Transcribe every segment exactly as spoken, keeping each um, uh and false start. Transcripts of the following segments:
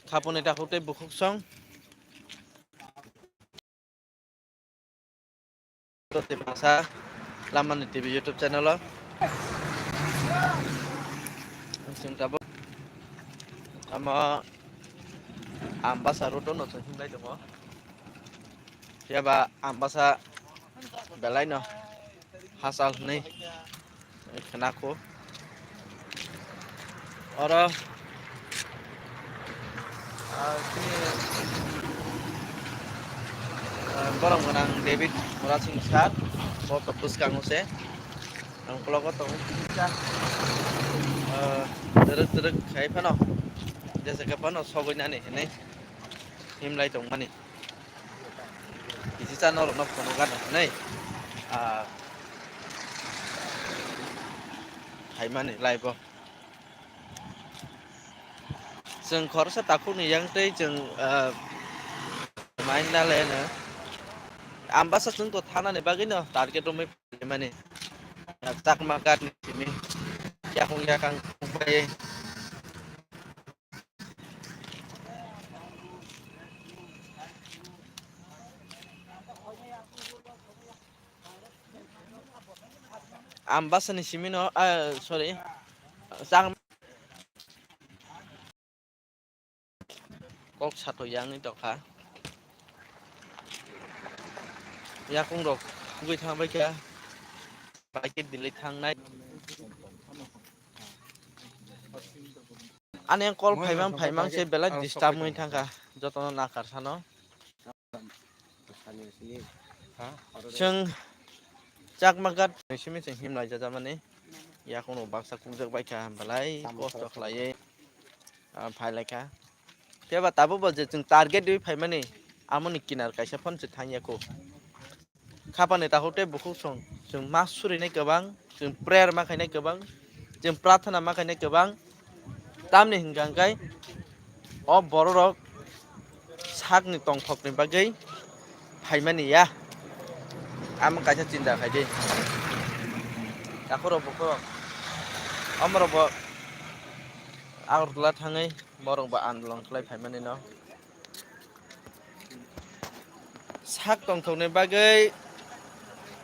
Khaponi takhuk tei bukhuk song. Tei masa Lamani T V YouTube channel o. Chwng tabuk omo Ambasa road o no chwng himlai tongo. Phiya ba Ambasa belai no hachal hwnwi khna kho. Oro, ah, chini, ah, borok gwnang David Murasing sir, bo to bwskango se. Ang ukulok o tongo kisa, ah, twrwk twrwk khai phano, jesa khe phano sogwi nani hinwi himlai tongmani. Kisi cha norok no phunuk gana hinwi, ah, phaimani live o. Chwng khoroksa takhuk ni yang tei chwng, ah, main na le no. Ambasa chwng to thana ni bagwi no target romwi phaimani. Chakma gat ni simi yakung yakang bai. Ambasa ni simi no, ah, sorry. Chang kok sato yang ni tokha. Yakung rok gui thang bai kha. Bai khe delete thang nai. Ani ang call phaimang phaimang se belai disturb wngwi thangkha, jotono nakar sano. Chwng Chakma gat simi chwng himlai jajamani. Yakung rok baksa kukjak baikha, belai kosto khlaiwi, ah, phailaikha. Phiya ba tabuk bo je chwng target rwi phaimani, amoni kinar kaisa phano se thangya kho. Khapani takhuk tei bukhuk song, chwng ma surinai kwbang, chwng prayer ma khainai kwbang, chwng prarthana ma khainai kwbang. Tamni hwnkha hwnkhe o bororok sakni tongthokni bagwi phaimani ya. Amo kaisa chinta khaidi. Takhurok bukhurok omorok bo Agartala thangwi borok bo andolon khlai phaimani no. Sak tongthokni bagwi,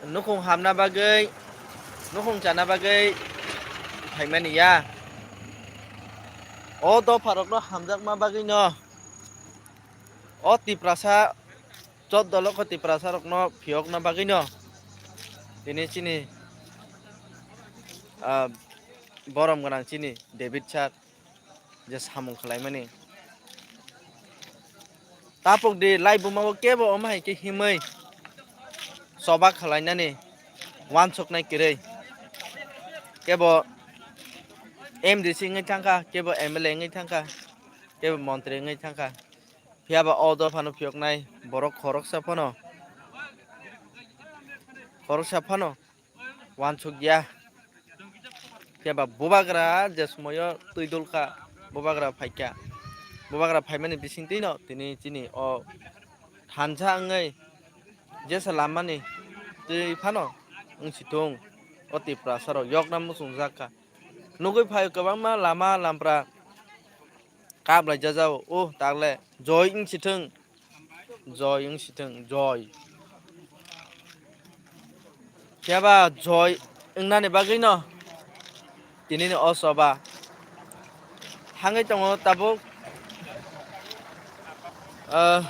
nukhung hamna bagwi, nukhung chana bagwi phaimani ya. O dopharokno hamjakma bagwino, o Tiprasa, chot dolok o Tiprasarokno phiyokna bagwino tini chini, ah, borom gwnang chini David sir je samung khlaimani. Tapok di lai buma o kebo omo hai khe himwi choba khlainani wansuknai kwrwi. Kebo M D C wngwi thangkha, kebo M L A wngwi thangkha, kebo montri wngwi thangkha. Phiya ba o dophano phiyoknai borok khoroksa phano, khoroksa phano wansukya. Phiya ba bubagra je somoio twi dulkha, bubagra phaikha. Bubagra phaimani bisingtwino tini chini o thansa wngwi jesa lamani twi phano wngsi thung. O Tiprasarok yokna muchungjakha. Nugwi phaio kwbangma lama lampra kaplaijajao. O takle joi wngsi thung. Joi wng sithwng, joi. Phiya ba joi wngnani bagwino tinini o choba thangwi tongo tabuk, ah,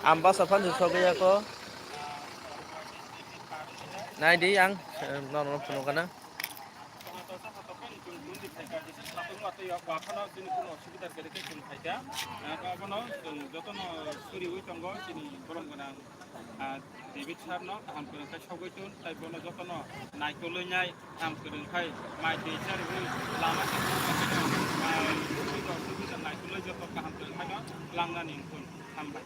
Ambasa phan se sogwi ya kho. Nai di ang, eh, norok phunukgana. Chwng twi phaikha, jesa swlatung watwi o, ba phano chini kuno osubida kwrwi khe chwng phaikha. Ah, abono chwng jotono suriwi tongo chini borom gwnang, ah, David sir no kaham kwrwng khe sogwi tun, tai bono jotono naitolwi nai kaham kwrwng khai mai twi chariwi lama se, ah, osubida, osubida naitolwi joto kaham kwrwng khai no langnani wngkun. Hambai.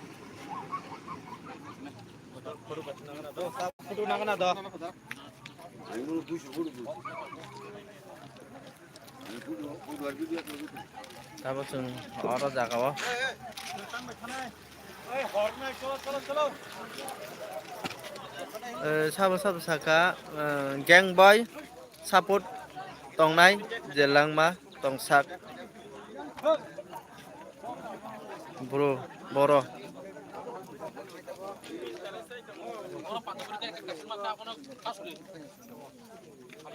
Photo nangna do. Tabuk chwng oro jaga o. Hey, hey, hey, chwng tang bai thanai. Hey, hor nai, cholo, cholo, cholo. Eh, sabo sabo saka, eh, gang boy support tongnai je langma tongsak. Bro, boro.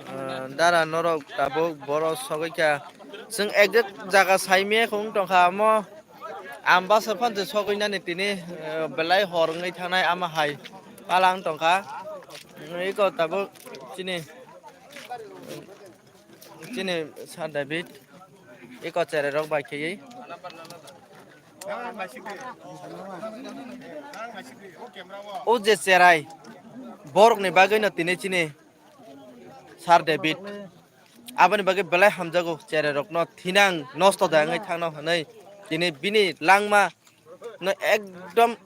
Ah, dara norok tabuk boro sogwi kha. Chwng exact jaga saimaya khung tongkha amo. Ang basa phan se sogwi nani tini, eh, belai hor wngwi thangnai ama hai palang tongkha. Iko tabuk chini, chini Sir David. Iko cherai rok bai kheywi. O je cherai, borok ni bagwi no tini chini Sir David. Aboni bagwi belai hamjago cherai rok no thinang nosto da wngwi thangno hwnwi tini bini langma no ekdom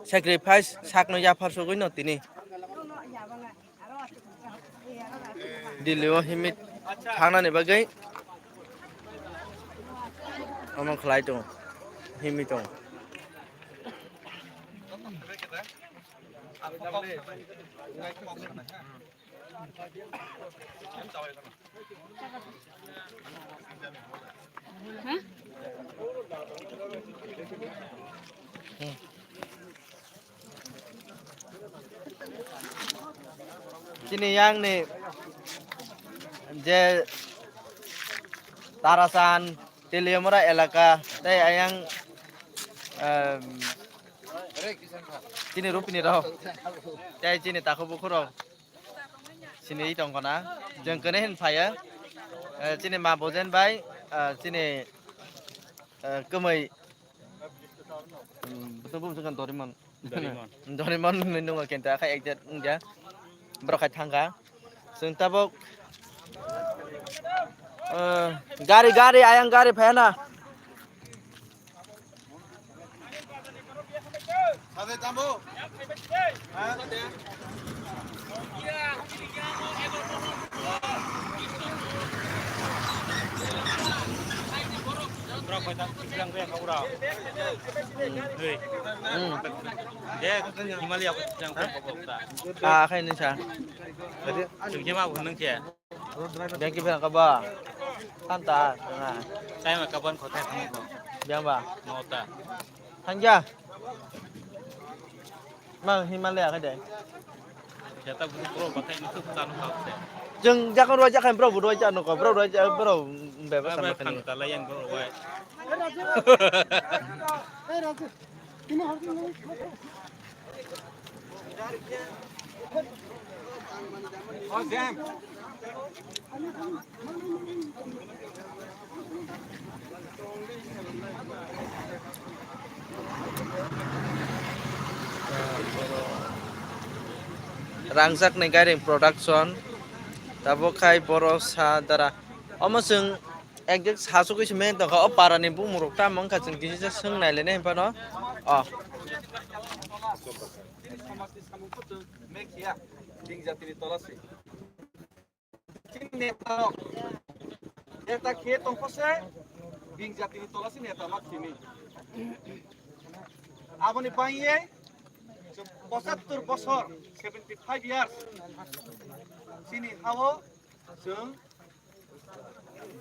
sacrifice sakno yaphar sogwi no tini. Delhi o himwi thangnani bagwi omo khlai tongo, himwi tongo. Chini yang ni je Tarasan, Teliamura elaka, tei ayang, em, chini rupini rok, tei chini takhuk bukhuk rok. Sini tongkona, jeng kene hin phaya, eh, chini ma bojen bai, eh, chini, eh, kwmwi, hmm, butung butung kan Dorimon. Dorimon. Dorimon hinwi nungo kenta kha ekjat wngya. Borok khai thangkha. Chwng tabuk, eh, gari, gari, ayang gari phayana. Borok bai ta, twilang bai kha ura. Hmm. Dek, Himalaya bai twilang bai kha ura. Ah, khai ni sa. Chwng je ma bo nang khe. Bengki bengka ba. Tanta, na. Time ka ban khotai thang ko. Biang ba. Nota. Thangya. Mang Himalaya khai de. Jata buru buru bathai ni tuk tanu kau se. Jeng jakon roi jakhan bro buru roi jakno ko bro roi jak bro bebas Bai sama bai kani. Khang tala yang bro bai. Rangjak ni Gairing Production, tabuk khai boro sa dara. Omo chwng exact sasugwi se men tongkha, o para ni bumung rok tamo wngkha chwng kisa swng nai le nai phano. O. Bini jatini tola se. Neta rok. Neta khe tongkho se, bini jatini tola se neta ma khini. Aboni bangye, pochattor bosor, seventy five years. Chini hao, chwng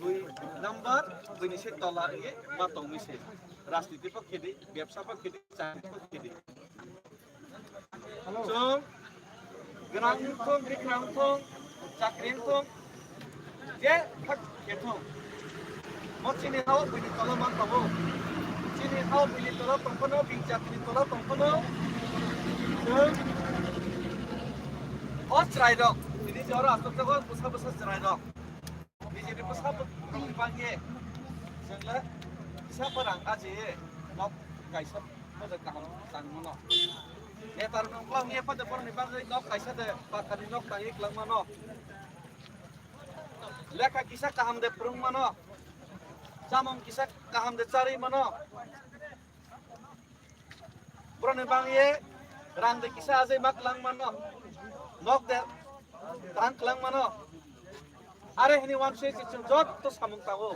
dui number, buini se tola ye ma tongwi se. Rajniti pokhe di, bebsa pokhe di, chakri pokhe di. Chwng gwnang wngthung, gwnang wngthung, chakri wngthung, je thak khe thung. Mo chini hao buini tola man tongo. Chini hao buini tola tongphano, bini jatini tola tongphano. Chwng o chwrairok, tini je oro aswk jago bwsa bwsa chwrairok. Nijini bwsa bwrwkni bagwi chwngla kisa pha rang ajiwi nok kaisa bwswk kaham tangmano. Netarokno wngkha wngya phano borokni bagwi nok kaisa de pathani nok tangwi kwlangmano. Lekha kisa kaham de phwrwngmano. Chamung kisa kaham de charwi mano. Borokni bangwi rang de kisa ajai ma kwlang mano. Nok de rang kwlang mano. Are hini wan se chwng joto samung tango.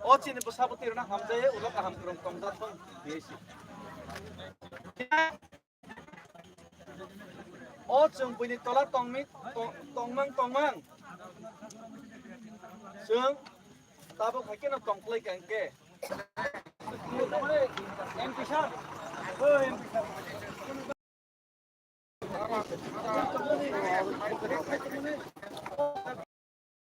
O chini bwsa bwtwi rwna hamjai ulo kaham kwrwng tong jak thung. Bisi. O chwng buini tola tongmi, to-, tongmang tongmang. Chwng tabuk hai kheno tongkhlai kha hwnkhe. M P sir. O M P sir.